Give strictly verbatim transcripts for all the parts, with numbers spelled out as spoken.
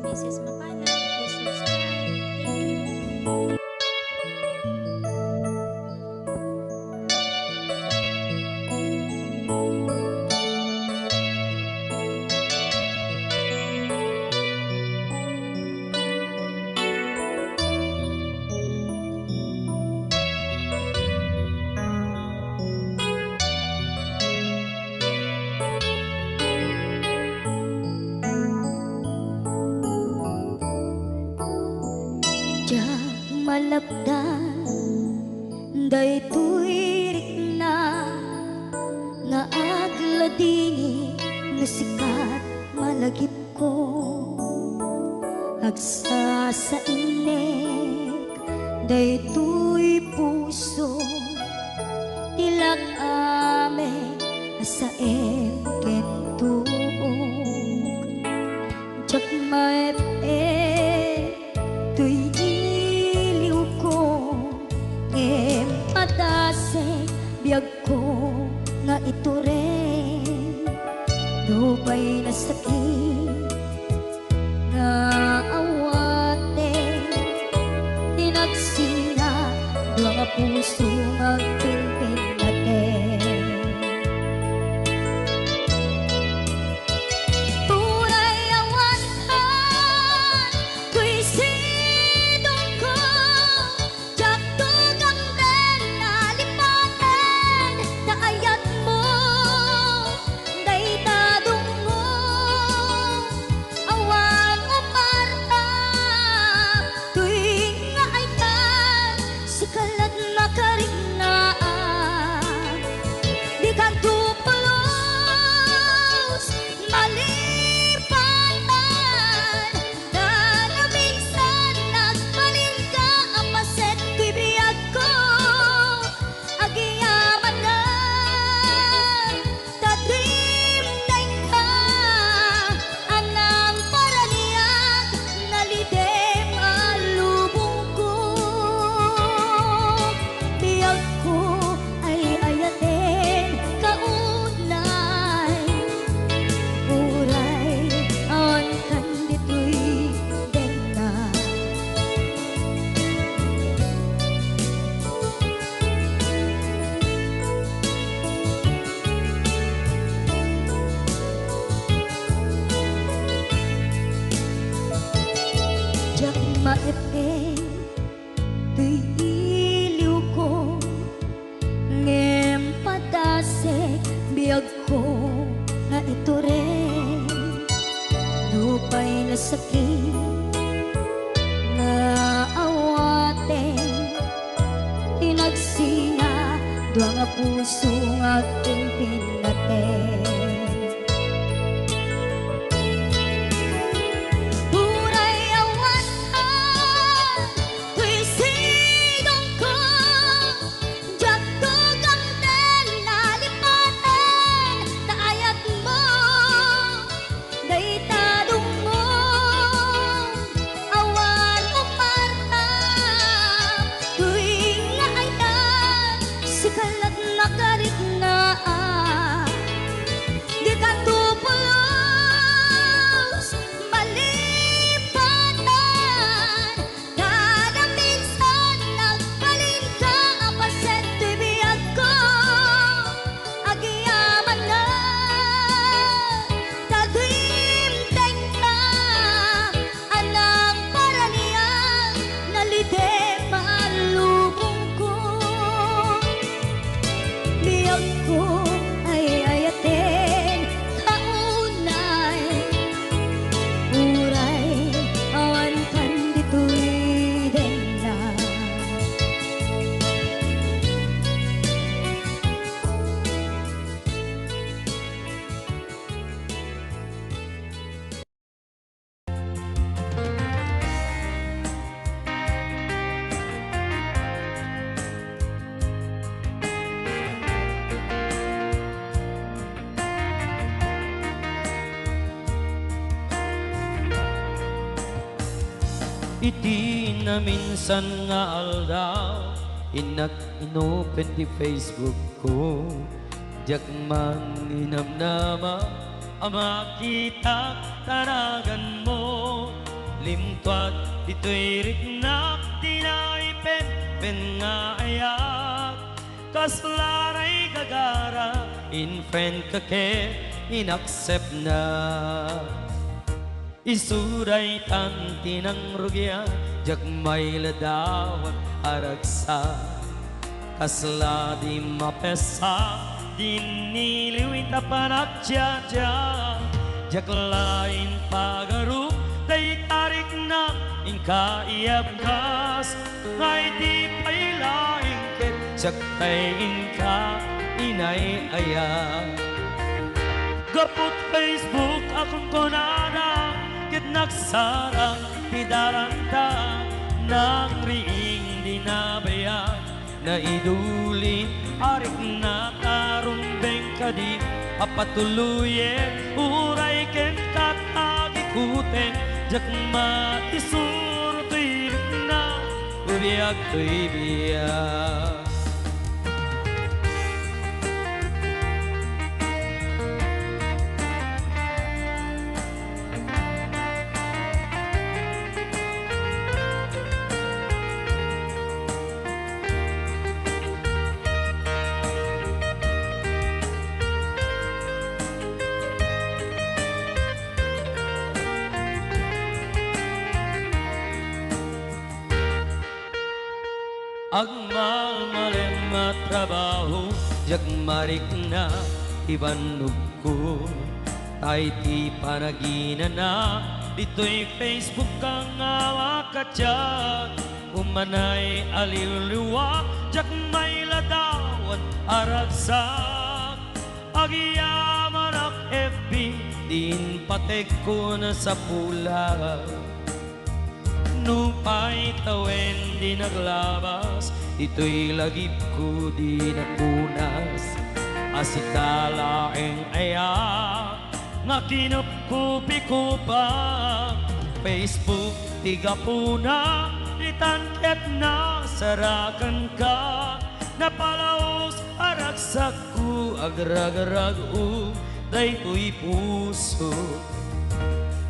Missus Mapalad, please subscribe. Thank you. Diak malapdan daytoy rikna nga agladingit no sika ti malagipko. Agsasainek daytoy puso, ti lak-am a saem ken tuok. Diak maep-ep toy iliwko, ngem padasek biagko nga itureng. Nupay nasakit nga awaten, ti nagsina dua nga puso nga agpinpinnaten. Uray awan kan toy sidongko, diak tugamden a lipaten ta ayatmo dayta dungngom. Awan umarta toy nga aykan, sika lat makariknaan. Dikanto pulos malipanan, ta naminsan nagbalinka a paset toy biagko. Agyamanak ta dimtengka, a nangparaniak, nalidem a lubongko. Biagko ay ayaten kaunay, uray awan kan ditoy denna. Diak maep-ep toy iliwko, ngem padasek biagko nga itureng. Nupay nasakit nga awaten, ti nagsina dua nga puso nga agpinpinnaten. Uray awan ka toy sidongko, diak tugamden a lipaten ta ayatmo dayta dungngom. Awan umarta toy nga ayat, sika lat makariknaan. Dikanto pulos malipaten, kada minsan nagbalinka a paset toy biagko. Agyamanak ta dimtengka, a nangparaniak, nalidem a lubongko. Biagko ay ayaten kaunay, uray awan kan ditoy denna. Iti naminsan nga aldaw, innak inopen ti Facebook ko. Diak man inamnama a makitak taraganmo. Limtuad ditoy riknak ti naipenpen nga ayat. Kasla ray gagara, in friend ka ket in-accept na. Isu daytan ti nangrugian, diak mailadawan a ragsak. Kasla di mapesa, di niliwit a panagdiadia. Diak laeng pagarup dayta riknak, inka iyabkas. Nga idi pay laeng ket siak tay inka inay-ayat. Gapu ti Facebook a kunkunada, ket nagsarang ti dalanta, nangriing di nabayag. Naidulin a riknak a rumbeng kadi a patuloyen, uray kenka agikuten, diak maisuro toy riknak, biag toy biag. Agmalmalem a trabaho, diak marikna ti bannogko. Tay ti panaginana ditoy Facebook nga makadiak. Umanay a liwliwa, diak mailadawan a ragsak. Agyamanak F B, din pategko nasapula. Nupay tawen di naglabas, ditoy lagipko di napunas. A sika laeng aya nga kinupkupiko pa Facebook ti gapuna, ditan ket nasarakanka. Napalaos a ragsakko, agragrag-o daytoy puso.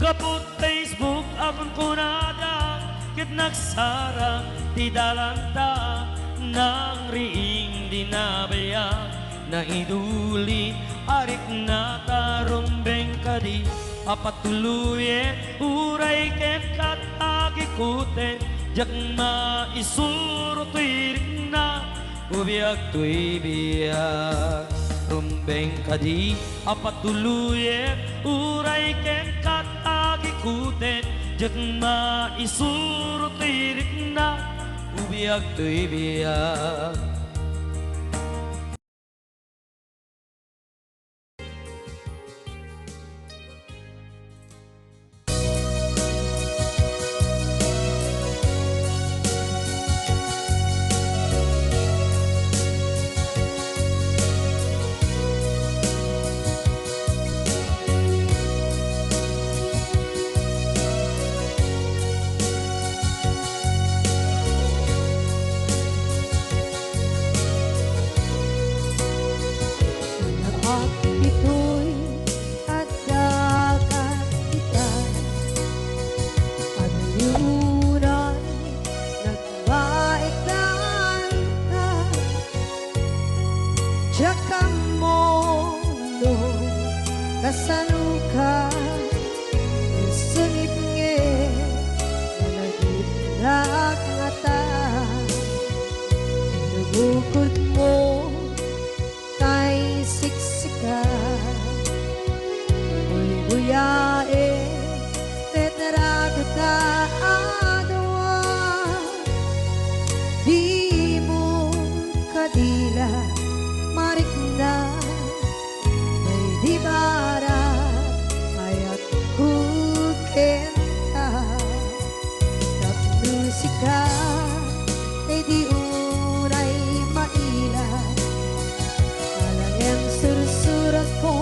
Gapu Facebook a kunkunada, ket nagsarang ti dalanta, nangriing di nabayag, naidulin a riknak a rumbeng kadi a patuloyen, uray kenka agikuten, diak maisuro toy riknak, biag toy biag. Rumbeng kadi a patuloyen, uray kenka agikuten, diak maisuro toy riknak, biag toy biag. Naak ditoy adda ka ita, agnuran nagbaetan ta. Diak ammo no kasanoka, sungitnget, malagipnak ngata. Inubukodmo tay siksika, buybuyaen, retrata a dua. Dimo kadi la marikna, tay di barang ayatko kenka. Tapno sika, tay di uray maila, ala ngem sursuratko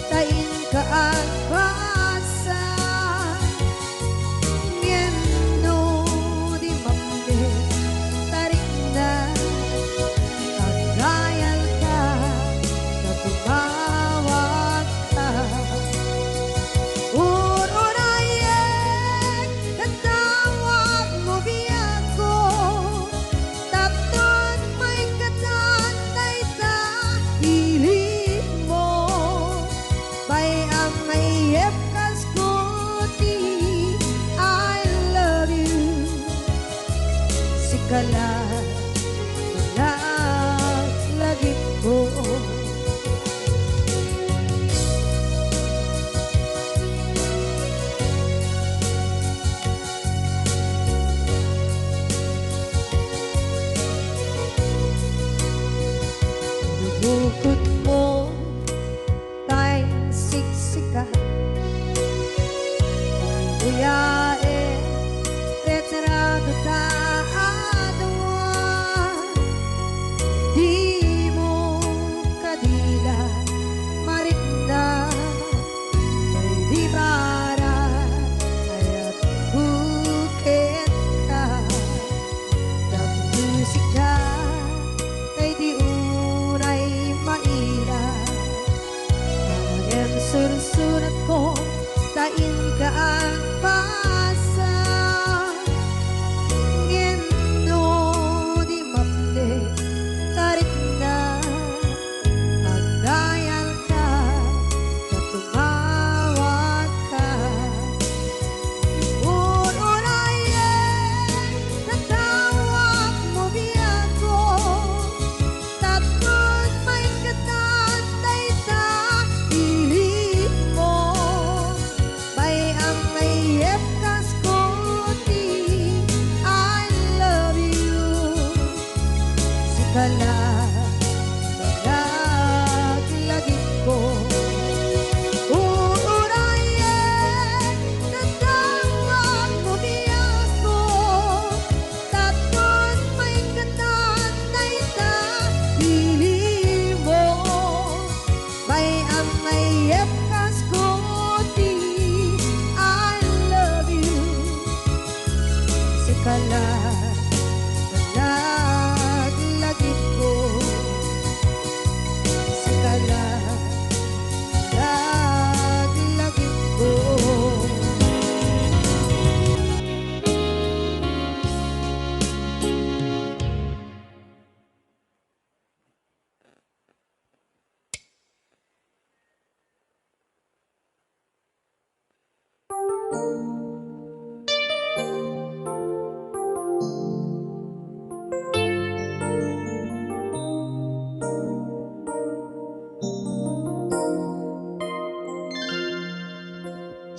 ta inka agpa-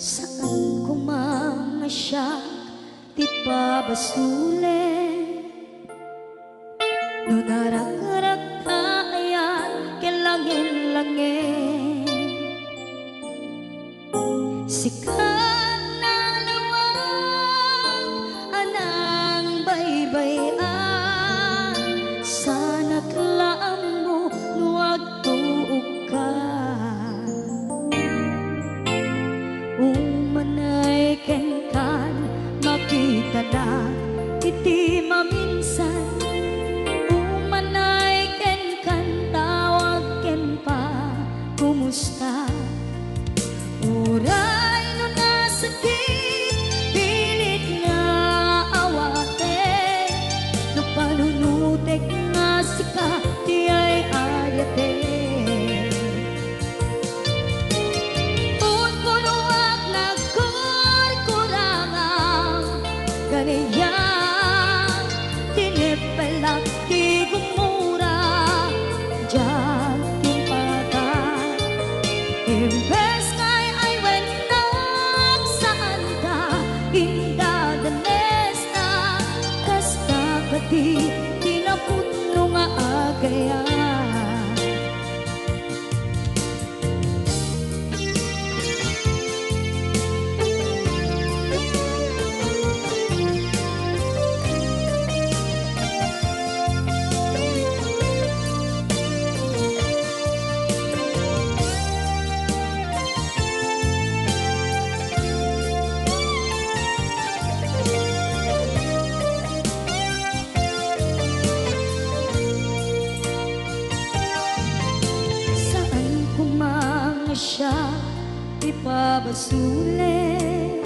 Saan koma nga siak ti pabasolen no narakrak ta ayan ken langin-langin. Sika nalawag a nangbaybay-an, saanak la ammo no agtuokka. Umanay kenkan, makitanak iti maminsan. Umanay kenkan, tawag ken pa, kumusta? Uray no nasakit, pilit nga awaten, no panunutek nga sika ti ay-ayaten. Punpunoak nagkurkurangam, kaniak tineppelak ti gumura, diak timpaka. Imbes nga ay-awatennak, saanta indadanesna, kasta kadi ti napudno nga agayam. Saan koma nga siak ti pabasolen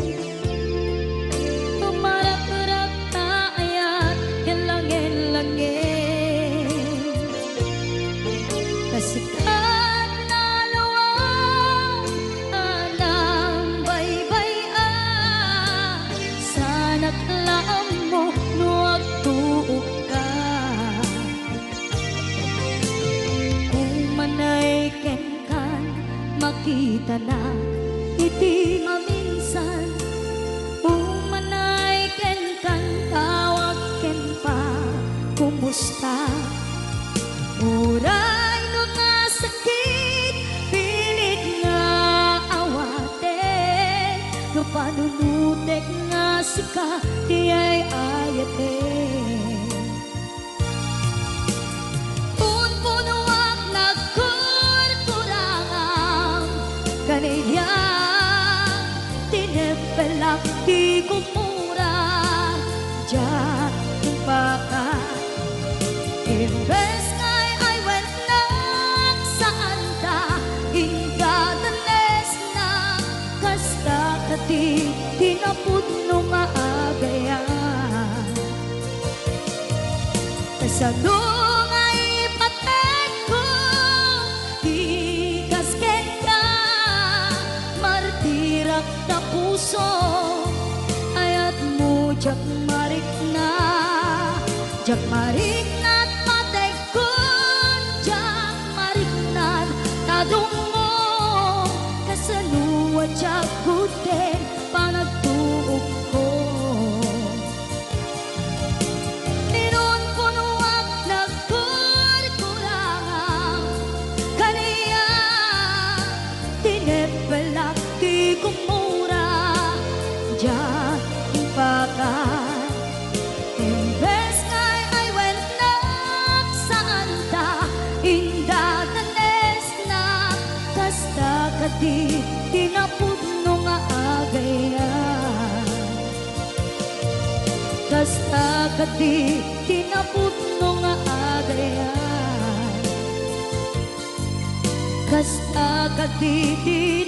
no marakrak ta ayan ken langin-langin. Ta sika nalawag a nangbaybay-an, saanak la ammo no agtuokka. Umanay kenkan, makitanak iti maminsan. Umanay kenkan, tawag ken pa, kumusta? Uray no nasakit, pilit nga awaten, no panunutek nga sika ti ay-ayaten. Punpunoak nagkurkurangam, kaniak tineppelak ti gumura, diak timpaka. Imbes nga ay-awatennak, saanta indadanesna, kasta kadi ti napudno nga agayam. Kasano nga ipatekko ti kas kenka? Martirak ta puso, ayatmo diak marikna. Diak marikna ta patekkon, diak marikna ta dummo. Kasano a diak gudden panagtuokko? Inunpunoak nagkurkurangam, kaniak tineppelak ti gumura, diak timpaka. Imbes nga ay-awatennak, saanta indadanesna, kasta kadi ti napudno nga agayam. Kasta kadi ti napudno nga agayam. Kasta kadi ti